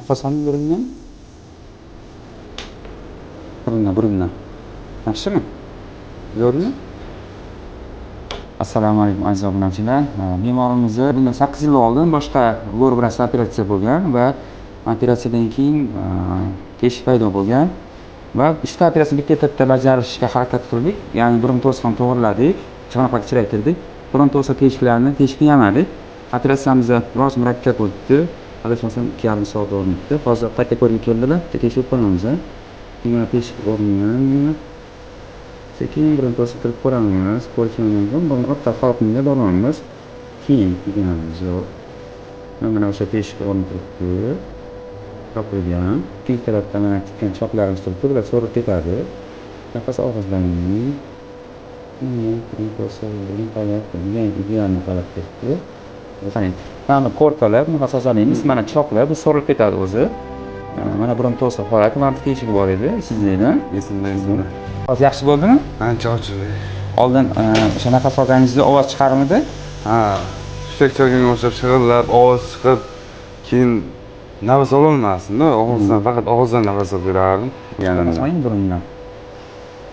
Nafas oling burundan. Burundan, burundan. Yaxshimi? Zo'rmi? Assalomu alaykum, aziz obunachilar. Bemorimizni bundan 8 yil oldin boshqa lor vrachda operatsiya bo'lgan va operatsiyadan keyin teshik paydo bo'lgan va uchta operatsiyani bitta etapda bajarishga harakat qildik. Ya'ni burun to'siqini to'g'irladik, chanoqqa kichraytirdik. Burun to'siq teshiklarni teshikni yamadik. Operatsiyamiz biroz murakkab o'tdi. Adashmasam, 2,5 soat davom etdi. Hozir qayta ko'rgim keldilar, bitta tekshirib ko'ramiz. Mana teshik o'rnini sekin burun to'siq kirib ko'ramiz. Ko'rishimiz mumkin. Buni o'rta xalqinga boramiz. Keyin deganimiz yo'q. Mana o'sha teshik o'rni turibdi. Topilgan. Ikkinchi tarafda mana tikkan choklarimiz turibdi. Bular so'rib ketadi. Nafas og'izdan degan holat ketdi. Qarang, mana bu korkalar, bunaqa sozalaymiz, mana choklar, bu so'rilib ketadi o'zi. Mana burun to'siq holati, mana bu teshik bor edi, esingizda? Esimda, esimda. Hozir yaxshi bo'ldimi? Ancha ochildi. Oldin o'sha nafas olganingizda ovoz chiqarmidi? Ha, hushtak chalganga o'xshab shig'illab, ovoz chiqib, keyin nafas ololmasdim-da, og'izdan, faqat og'izdan nafas olib yurardim. Nafas oling burundan.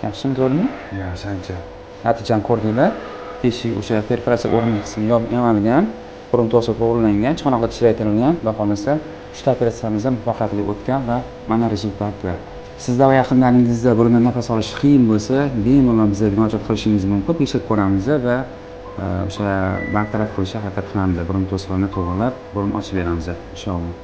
Yaxshimi, to'g'rimi? Yaxshi ancha. Natijani ko'rdinglar. Teshik, o'sha perforatsiya o'rni qismi yamalgan, burun to'siq to'g'rilangan, chanoqqa kichraytirilgan. Xudo xohlasa, uchta operatsiyamiz ham muvaffaqiyatli o'tgan va mana результат lar. Sizda va yaqinlaringizda burundan nafas olish qiyin bo'lsa, bemalol bizga murojaat qilishingiz mumkin. Tekshirib ko'ramiz va o'sha bartaraf qilishga harakat qilamiz. Burun to'sig'ini to'g'rilab, burun ochib beramiz, inshaalloh.